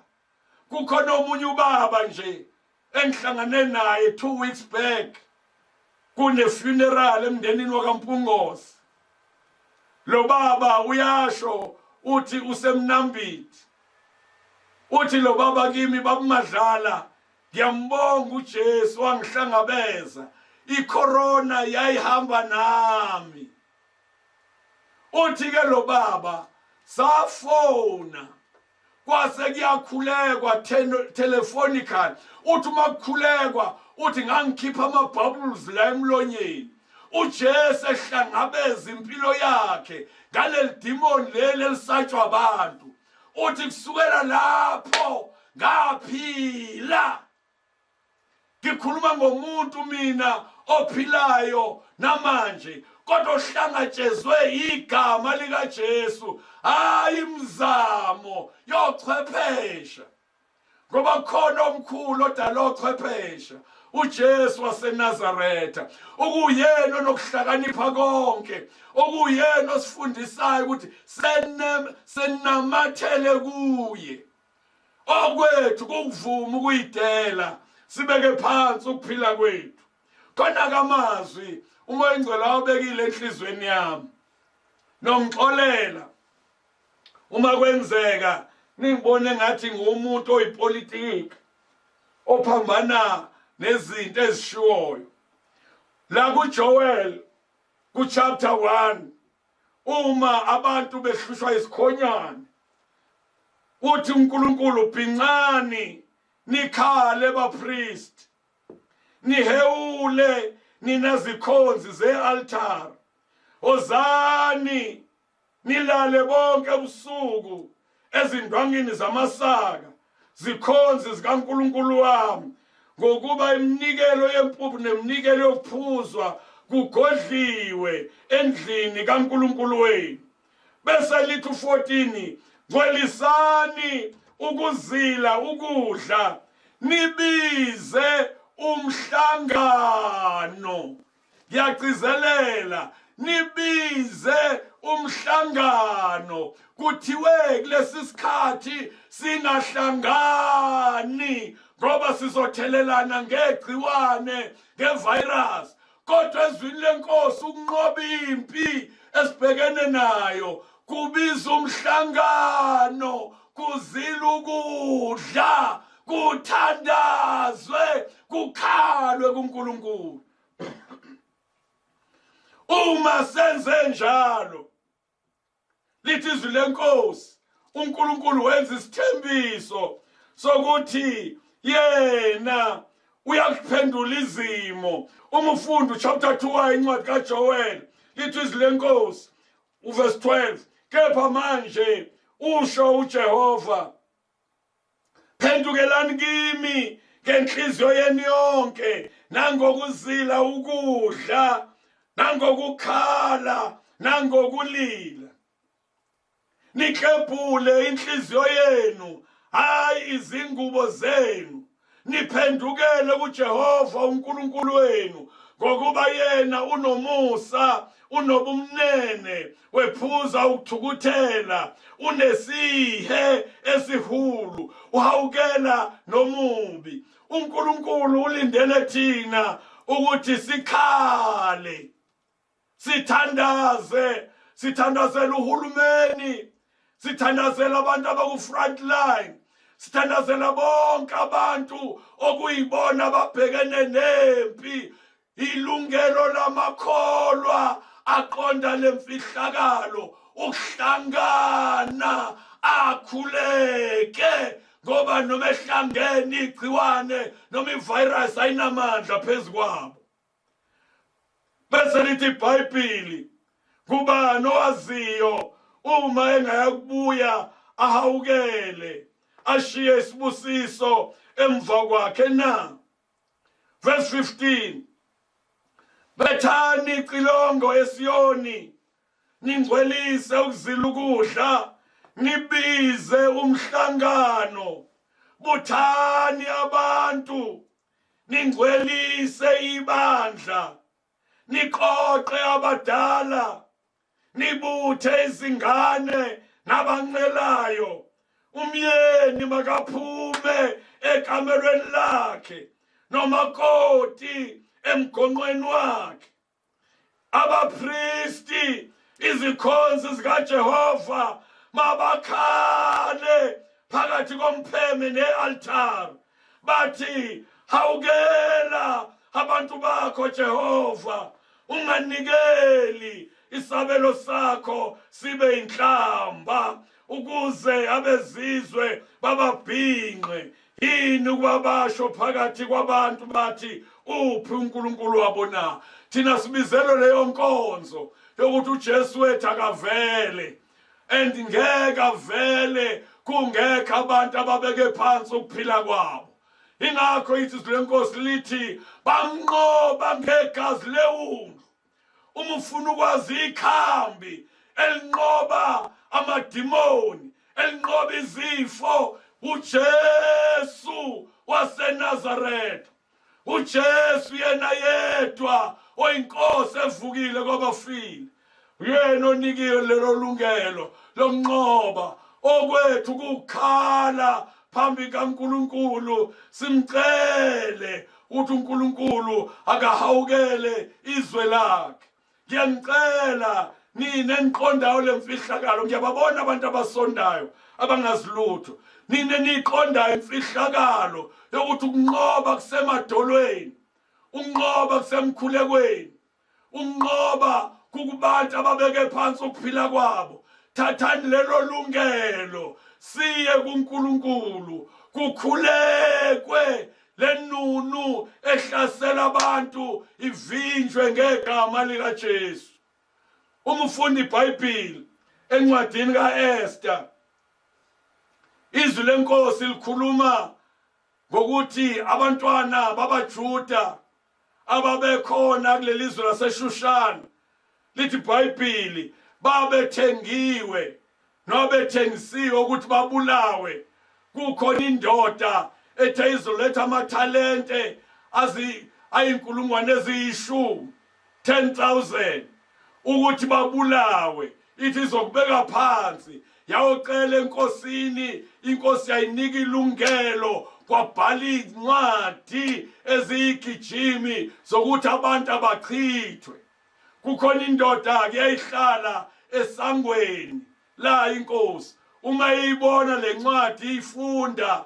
Kukhona omunye ubaba nje engihlangane naye 2 weeks back, kune funeral emndenini wakaMpungose. Lo baba uyasho uthi usemnambithi, uthi lo baba kimi, babuMadlala, ngiyambonga uJesu wangihlangabeza, icorona yayihamba nami. Uthi ke lo baba safona kwase kuyakhulekwa telephonically. Uthi uma kukhulekwa, uthi ngangikhipha ama-bubbles la emlonyeni, uJesu ehlangabeza impilo yakhe ngaleli demon leli elisatshwa abantu. Uthi kusukela lapho ngaphila. Ngikhuluma ngomuntu mina ophilayo namanje, kodwa ohlangatshezwe igama likaJesu, hayi imizamo yochwephesha, ngoba khona omkhulu odala ochwephesha, uJesu waseNazaretha, okuyena onokuhlakanipha konke, okuyena osifundisayo ukuthi senamathele kuye. Okwethu kukuvuma ukuyidela, sibeke phansi ukuphila kwethu. Khona kamazwi uMoya oNgcwele awabekile enhlizweni yami, nongixolela uma kwenzeka ningibone ngathi ngumuntu oyipolitiki ophambana nezinto ezishiwoyo la kuJoel ku chapter 1. Uma abantu behlushwa isikhonyane, uthi uNkulunkulu, bhincani nikhale bapriest, nihewule nina zikhonzi ze-altare, ozani nilale bonke ebusuku ezindwangini zamasaka, zikhonzi zikaNkulunkulu wami, ngokuba iminikelo yempuphu neminikelo yokuphuzwa kugodliwe endlini kaNkulunkulu wenu. Bese lithi u-14, ngcwelisani ukuzila ukudla, nibize umhlangano. Ngiyagcizelela, nibize umhlangano. Kuthiwe kulesi sikhathi singahlangani ngoba sizothelelana ngegciwane, ngevirus, kodwa ezwini lenkosi ukunqoba impi esibhekene nayo kubiza umhlangano, kuzila ukudla, kuthandazwe, kukhalwe kuNkulunkulu. Uma senze njalo, lithi izwi lenkosi, uNkulunkulu wenza isithembiso sokuthi yena uyakuphendula izimo. Uma ufunda uchapter 2 incwadi kaJoel, lithi izwi lenkosi uverse 12, kepha manje Usho uJehova, phendukelani kimi ngenhliziyo yenu yonke, nangokuzila ukudla, nangokukhala, nangokulila. Niklebhule inhliziyo yenu, hayi izingubo zenu. Niphendukele kuJehova uNkulunkulu wenu, ngokuba yena unomusa, unobumnene, wephuza ukuthukuthela, unesihe esihulu, uhawukela nomubi. uNkulunkulu ulindele thina ukuthi sikhale, sithandaze, sithandazela uhulumeni, sithandazela abantu abaku-front line, sithandazela bonke abantu okuyibona ababhekene nempi. Ilungelo lamakholwa aqonda lemfihlakalo ukuhlangana akhuleke, ngoba noma ehlangene igciwane noma ivirus ayinamandla phezu kwabo. Bese lithi iBhayibheli, kubani owaziyo uma engayakubuya ahawukele ashiye isibusiso emva kwakhe na? Verse 15, bethani icilongo eSiyoni, ningcwelise ukuzila ukudla, nibize umhlangano, buthani abantu, ningcwelise ibandla, niqoqe abadala, nibuthe izingane nabancelayo. Umyeni makaphume ekamerweni lakhe, nomakoti emgonqweni wakhe. Abapristi, izikhonzi zikaJehova, mabakhale phakathi kompheme nealtar, bathi, hawukela abantu bakho Jehova, unganikeli isabelo sakho sibe inhlamba, ukuze abezizwe bababhinqe. Yini ukuba basho phakathi kwabantu bathi, uphi uNkulunkulu wabo na? Thina sibizelwe leyo nkonzo yokuthi uJesu wethu akavele, and ngeke avele kungekho abantu ababeke phansi ukuphila kwabo. Ingakho ithi izwi lenkosi lithi bamnqoba ngegazi lewundlu. Uma ufuna ukwazi ikhambi elinqoba amadimoni, elinqoba izifo, uJesu waseNazaretha, uJesu yena yedwa oyinkosi evukile kwabafile, uyena onikiwe lelo lungelo lokunqoba. Okwethu kukhala phambi kaNkulunkulu, simcele ukuthi uNkulunkulu akahawukele izwe lakhe. Ngiyanicela nina eniqondayo lemfihlakalo, ngiyababona abantu abasondayo abangazi lutho, nina eniqondayo imfihlakalo yokuthi ukunqoba kusemadolweni, ukunqoba kusemkhulekweni, ukunqoba kukubantu ababeke phansi ukuphila kwabo. Thathani lelo lungelo, siye kuNkulunkulu, kukhulekwe lenunu ehlasela abantu ivinjwe ngegama likaJesu. Uma ufunda iBhayibheli encwadini kaEsther, izwi lenkosi likhuluma ngokuthi abantwana babaJuda ababekhona kuleli zwe laseShushana, lithi iBhayibheli babethengiwe nobethengisiwe ukuthi babulawe. Kukhona indoda ethe izoletha amathalente ayinkulungwane eziyishumi, 10,000, ukuthi babulawe. Ithi izokubeka phansi, yawocela enkosini, inkosi yayinika ilungelo, kwabhala incwadi eziyigijimi zokuthi abantu abachithwe. Kukhona indoda ke yayihlala esangweni la inkosi, uma iyibona lencwadi ifunda,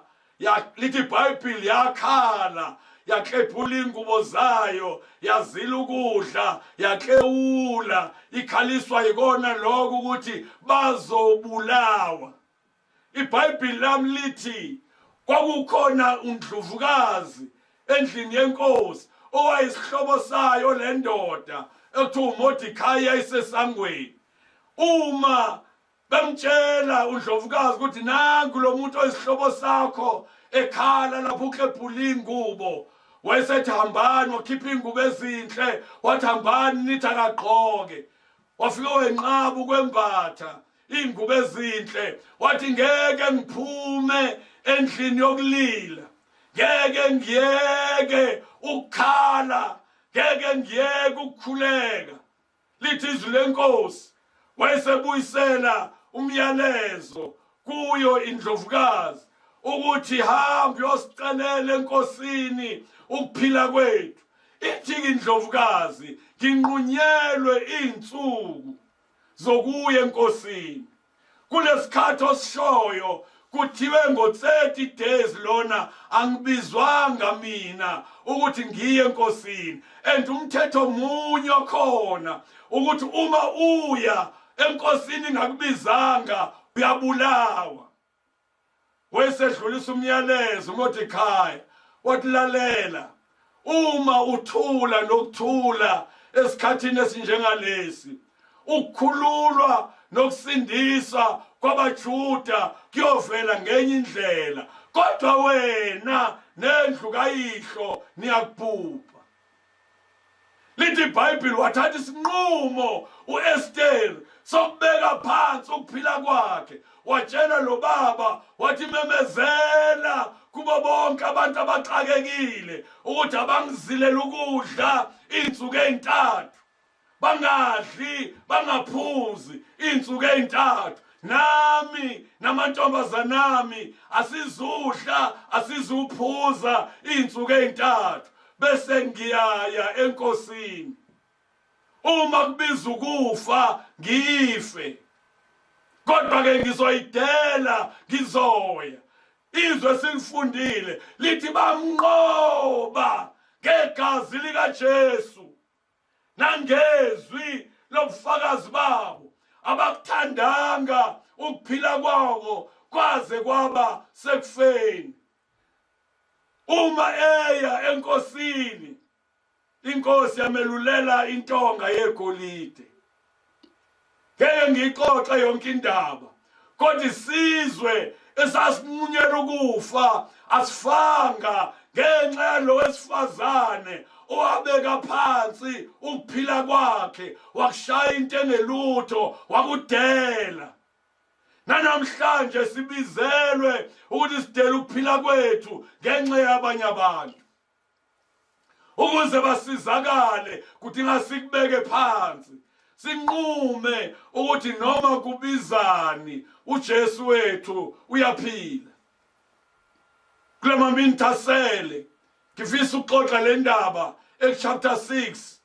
lithi iBhayibheli yakhala, yaklephula ingubo zayo, yazila ukudla, yaklewula, ikhaliswa yikona lokho ukuthi bazobulawa. iBhayibheli lami lithi kwakukhona undlovukazi endlini yenkosi owayisihlobo sayo le ndoda ekuthiwa uMordecai, yayisesangweni. Uma Bemtshela uNdlovukazi ukuthi nangu lo muntu oyisihlobo sakho ekhala lapho uklebhula ingubo. Wayesethi hambani, wakhipha ingubo ezinhle, wathi hambani nithi akagqoke. Wafika wenqaba ukwembatha ingubo ezinhle, wathi ngeke ngiphume endlini yokulila, ngeke ngiyeke ukukhala, ngeke ngiyeke ukukhuleka. Lithi izwi lenkosi, wayesebuyisela umyalezo kuyo indlovukazi ukuthi hamba uyosicelela enkosini ukuphila kwethu. Ithi indlovukazi, nginqunyelwe insuku zokuya enkosini. Kulesikhathi osishoyo kuthiwe ngo-30 days lona angibizwanga mina ukuthi ngiye enkosini, and umthetho munye okhona ukuthi uma uya enkosini ngakubizanga uyabulawa. Wayesedlulisa umyalezo uMordecai, wathi lalela, uma uthula nokuthula esikhathini esinjengalesi, ukukhululwa nokusindiswa kwabaJuda kuyovela ngenye indlela, kodwa wena nendlu kayihlo niyakubhubha. Lithi iBhayibheli wathatha isinqumo uEsther sokubeka phansi ukuphila kwakhe, watshela lo baba wathi memezela kubo bonke abantu abaxakekile ukuthi abangizilela ukudla insuku ezintathu, bangadli bangaphuzi insuku ezintathu, nami namantombazanami asizudla asizuphuza insuku ezintathu, bese ngiyaya enkosini. Uma kubiza ukufa ngife, kodwa ke ngizoyidela, ngizoya. Izwe silifundile lithi bamnqoba ngegazi likaJesu nangezwi lobufakazi babo, abakuthandanga ukuphila kwabo kwaze kwaba sekufeni. Uma eya enkosini, inkosi yamelulela intonga yegolide. Ngeke ngiyixoxe yonke indaba, kodwa isizwe esasinqunyelwa ukufa asifanga ngenxa yalo wesifazane owabeka phansi ukuphila kwakhe, wakushaya into engelutho, wakudela. Nanamhlanje sibizelwe ukuthi sidele ukuphila kwethu ngenxa yabanye abantu, ukuze basizakale. Kudinga sikubeke phansi, sinqume ukuthi noma kubizani uJesu wethu uyaphila. Kulama mintasele ngifisa ukuxoxa le ndaba ekuchapter 6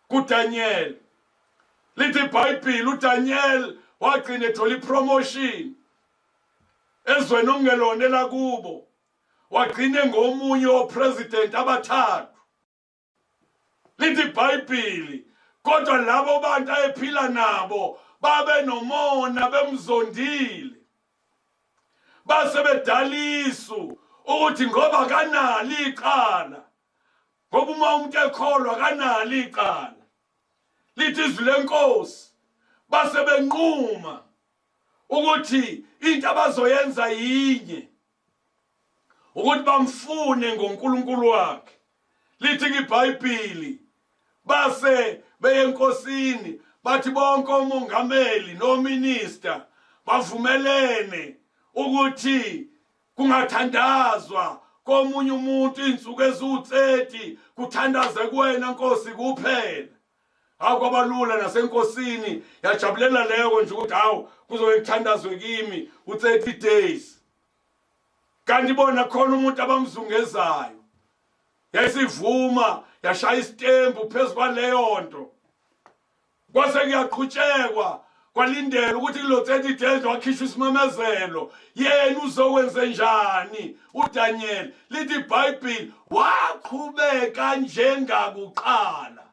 kuDaniel. Lithi iBhayibheli uDaniel wagcina ethola ipromotion ezweni okungelona elakubo, wagcina ngomunye wopresident abathathu. Lithi iBhayibheli kodwa labo bantu ayephila nabo babe nomona, bemzondile, base bedalisu ukuthi ngoba kanalo icala, ngoba uma umuntu ekholwa kanalo icala. Lithi izwi lenkosi base benquma ukuthi into abazoyenza yinye, ukuthi bamfune ngoNkulunkulu wakhe. Lithi iBhayibheli base beye enkosini, bathi bonke omongameli nominister bavumelene ukuthi kungathandazwa komunye umuntu insuku eziwu-30, kuthandaze kuwena Nkosi kuphela. Hawu, kwabalula nasenkosini yajabulela leyo nje ukuthi hawu kuzobe kuthandazwe kimi u-30 days. Kanti bona khona umuntu abamzungezayo, yayisivuma yashaya isitembu phezu kwaleyo nto. Kwase kuyaqhutshekwa kwalindela ukuthi kulo 30 days wakhishwa isimemezelo, yena uzokwenze njani uDaniel. Lithi iBhayibheli waqhubeka njengakuqala,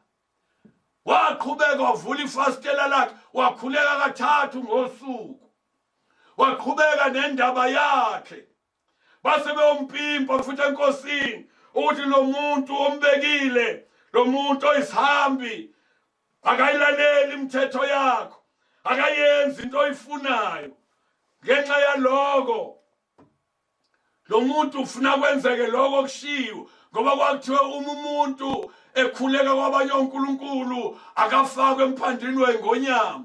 waqhubeka wavula ifasitela lakhe, wakhuleka kathathu ngosuku, waqhubeka nendaba yakhe. Base beyompimpa futhi enkosini ukuthi lo muntu ombekile, lo muntu oyisihambi, akayilaleli imithetho yakho, Akayenzi into oyifunayo. Ngenxa yaloko lo muntu ufuna kwenzeke lokho okushiwo, ngoba kwakuthiwe uma umuntu ekhuleka kwabanye onkulunkulu akafakwe emphandini wengonyama.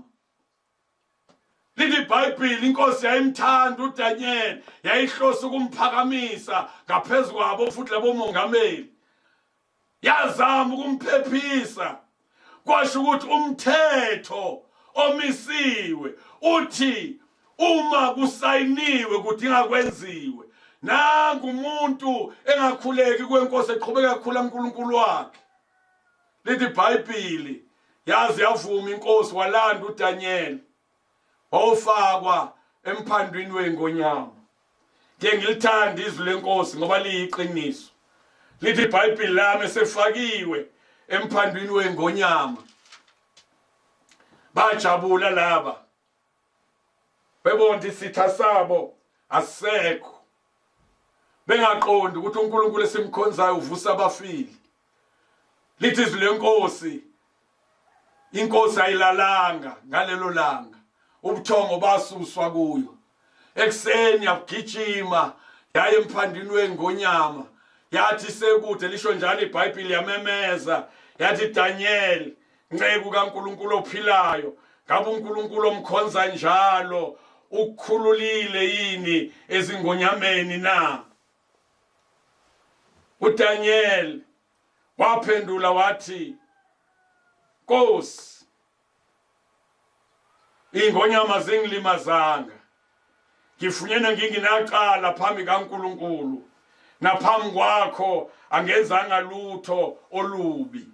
Lithi iBhayibheli inkosi yayimthanda uDaniel, yayihlosa ukumphakamisa ngaphezu kwabo futhi labo mongameli. Yazama ukumphephisa, kwasho ukuthi umthetho omisiwe uthi uma kusayiniwe kudinga kwenziwe. Nangu umuntu engakhuleki kwenkosi eqhubeka khula uNkulunkulu wakhe. Lithi iBhayibheli yazi yavuma inkosi, walanda uDaniel wawufakwa emphandwini wengonyama. Ngeke ngilithanda izwi lenkosi ngoba liyiqiniso. Lithi iBhayibheli lami sefakiwe emphandwini wengonyama. Bajabula laba bebona isitha sabo asisekho, bengaqondi ukuthi uNkulunkulu esimkhonzayo uvusa abafile. Lithi izwi lenkosi, inkosi ayilalanga ngalelo langa, ubuthongo basuswa kuyo. Ekuseni yagijima yaye emphandwini wengonyama, yathi sekude, lisho njalo iBhayibheli, yamemeza yathi, Daniel, nceku kaNkulunkulu ophilayo, ngabe uNkulunkulu omkhonza njalo ukukhululile yini ezingonyameni na? uDaniel waphendula wathi, Nkosi, ingonyama zingilimazanga, ngifunyene ngingenacala phambi kaNkulunkulu naphambi kwakho, angenzanga lutho olubi.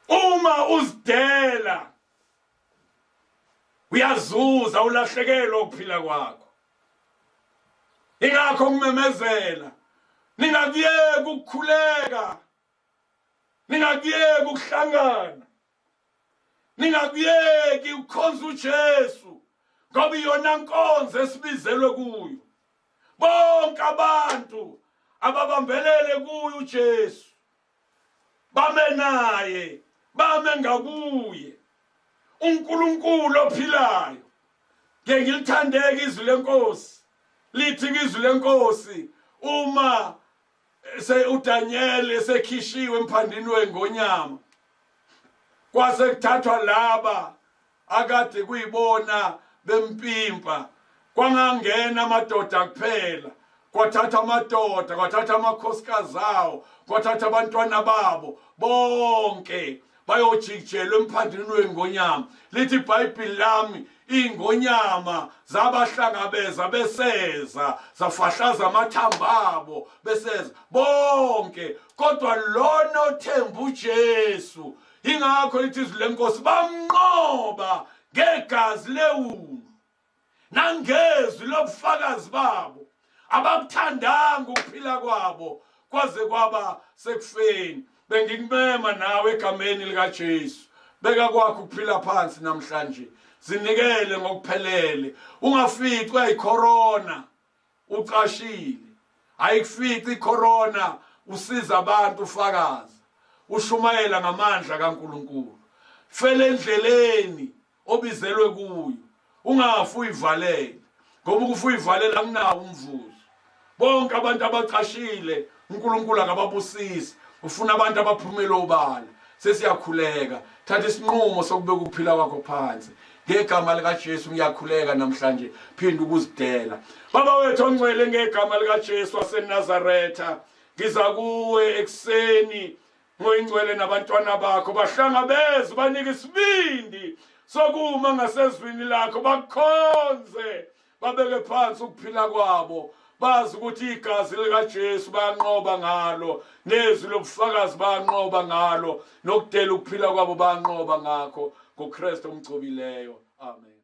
Uma uzidela uyazuza, ulahlekelwa ukuphila kwakho. Ingakho ngimemezela, ningakuyeki ukukhuleka, ningakuyeki ukuhlangana, ningakuyeki ukukhonza uJesu, ngoba iyona nkonzo esibizelwe kuyo. Bonke abantu ababambelele kuyo uJesu, bame naye, bame ngakuye uNkulunkulu ophilayo. Ngeke ngilithandeke izwi lenkosi, lithi izwi lenkosi uma se uDaniel esekhishiwe emphandini wengonyama, kwase kuthathwa laba akade kuyibona bempimpa, kwangangena amadoda kuphela, kwathatha amadoda, kwathatha amakhosikazi awo, kwathatha abantwana babo bonke, bayojikijelwa emphandini wengonyama. Lithi iBhayibheli lami, ingonyama zabahlangabeza beseza, zafahlaza amathambo abo beseza bonke, kodwa lona othemba uJesu, ingakho lithi izwi lenkosi, bamnqoba ngegazi lewulu nangezwi lobufakazi babo, abakuthandanga ukuphila kwabo kwaze kwaba sekufeni. Bengikumema nawe egameni likaJesu, beka kwakho ukuphila phansi namhlanje, zinikele ngokuphelele, ungaficwa icorona ucashile. Ayikufici icorona usiza abantu, ufakaza, ushumayela ngamandla kaNkuluNkulu. Fela endleleni obizelwe kuyo, ungafi uyivalele, ngoba ukufa uyivalele akunawo umvuzo. Bonke abantu abacashile uNkulunkulu akababusisi, ufuna abantu abaphumele obala. Sesiyakhuleka, thatha isinqumo sokubeka ukuphila kwakho phansi ngegama likaJesu. Ngiyakhuleka namhlanje, phinda ukuzidela. Baba wethu ongcwele, ngegama likaJesu waseNazaretha, ngiza kuwe ekuseni ngoyingcwele nabantwana bakho, bahlangabeze, banike isibindi sokuma ngasezwini lakho, bakukhonze, babeke phansi ukuphila kwabo, bazi ukuthi igazi likaJesu bayanqoba ngalo, nezwi lobufakazi bayanqoba ngalo, nokudela ukuphila kwabo bayanqoba ngakho, ngoKristu omgcobileyo. Amen.